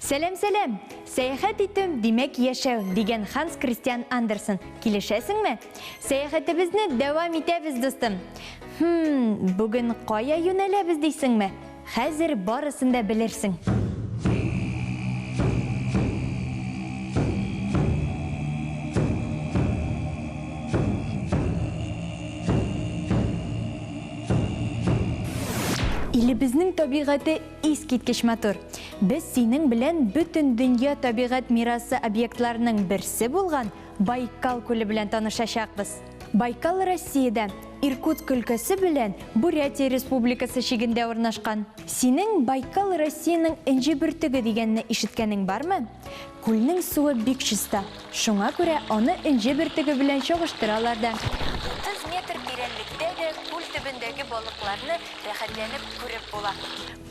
Сәлам, сәлам! Сәяхәт итү, димәк яшәү, дигән Ханс Кристиан Андерсен. Килешәсеңме? Сәяхәтебезне дәвам итәбез, дустым. Хм, бүген кая юнәләбез дисеңме? Хәзер барысын да белерсең. Илебезнең табигате искиткеч матур. Без синең белән бөтен дөнья табигать мирасы объектларының берсе булган Байкал күле белән танышачакбыз. Байкал Россиядә, Иркутск өлкәсе белән Бурятия Республикасы чигендә урнашкан. Синең Байкал Россиянең энҗе бөртеге дигәнне ишеткәнең бармы? Күлнең суы бик чиста, шуңа күрә аны энҗе бөртеге белән чагыштыралар да. 30 метр тирәнлектә дә күл төбендәге балыкларны рәхәтләнеп күреп була.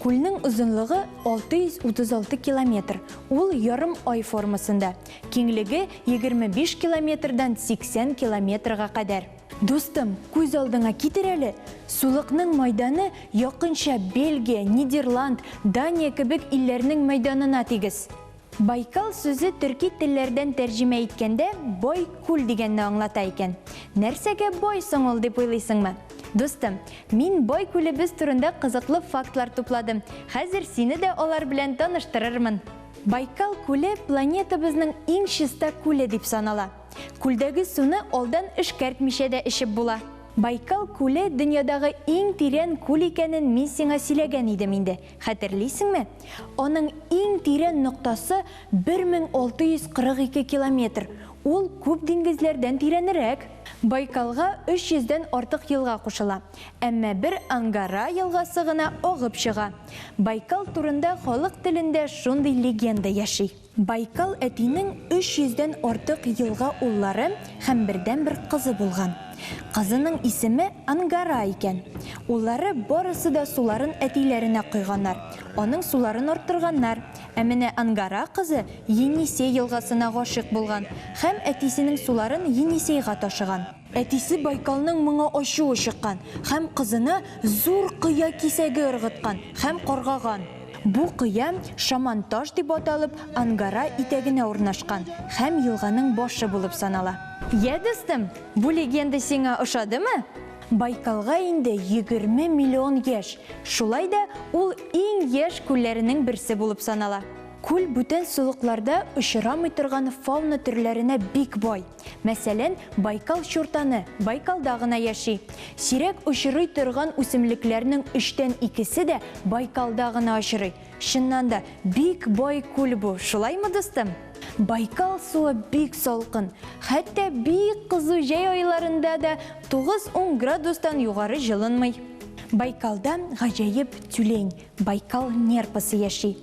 Күлнең озынлыгы 636 километр, ул ярым ай формасында. Киңлеге 25 километрдан 80 километрга кадәр. Дустым, күз алдыңа китер әле, сулыкның майданы якынча Бельгия, Нидерланд, Дания кебек илләрнең мәйданына тигез. Байкал сүзе төрки телләрдән тәрҗемә иткәндә бай күл дигәнне аңлата икән. Нәрсәгә бай соң ул дип уйлыйсыңмы? Дустым, мин бай күлебез турында кызыклы фактлар тупладым. Хәзер сине дә алар белән таныштырырмын. Байкал күле планетабызның иң чиста күле дип санала. Күлдәге суны алдан эшкәртмичә дә эчеп була. Байкал күле дөньядагы иң тирән күл икәнен мин сиңа сөйләгән идем инде, хәтерлисеңме? Аның иң тирән ноктасы 1642 километр, ул күп диңгезләрдән тирәнрәк. Байкалга 300 дән артык елга кушыла, әмма бер Ангара елгасы гына агып чыга. Байкал турында халык телендә шундый легенда яши. Байкал әтинең 300 дән артык елга уллары һәм бердәнбер кызы булган. Кызының исеме Ангара икән. Уллары барысы да суларын әтиләренә койганнар, аның суларын арттырганнар. Ә менә Ангара кызы Енисей елгасына гашыйк булган һәм әтисенең суларын Енисейга ташыган. Әтисе Байкалның моңа ачуы чыккан һәм кызына зур кыя кисәге ыргыткан һәм каргаган. Бу кыя Шаман таш дип аталып, Ангара итәгенә урнашкан һәм елганың башы булып санала. Йә, дустым, бу легенда сиңа ошадымы? Байкалга инде 20 миллион яшь, шулай да ул иң яшь күлләренең берсе булып санала. Күл бүтән сулыкларда очрамый торган фауна төрләренә бик бай. Мәсәлән, Байкал чуртаны Байкалда гына яши. Сирәк очрый торган үсемлекләрнең өчтән икесе дә Байкалда гына очрый. Чыннан да, бик бай күл бу, шулаймы, дустым? Байкал суы бик салкын. Хәтта бик кызу җәй айларында да 9-10 градустан югары җылынмый. Байкалда гаҗәеп тюлень, Байкал нерпасы яши.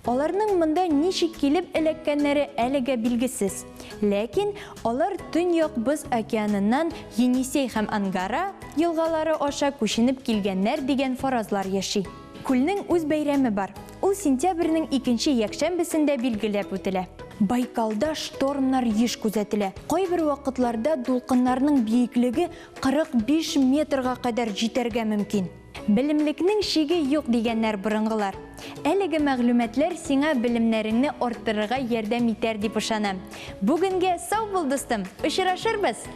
Аларның монда ничек килеп эләккәннәре әлегә билгесез. Ләкин алар Төньяк Боз океаныннан Енисей һәм Ангара елгалары аша күченеп килгәннәр дигән фаразлар яши. Күлнең үз бәйрәме бар. Ул сентябрьнең икенче якшәмбесендә билгеләп үтелә. Байкалда штормнар еш күзәтелә. Кайбер вакытларда дулкыннарның биеклеге 45 метрга кадәр җитәргә мөмкин. Белемлекнең чиге юк, дигәннәр борынгылар. Әлеге мәгълүматлар сиңа белемнәреңне арттырырга ярдәм итәр дип ышанам. Бүгенгә сау бул, дустым! Очрашырбыз!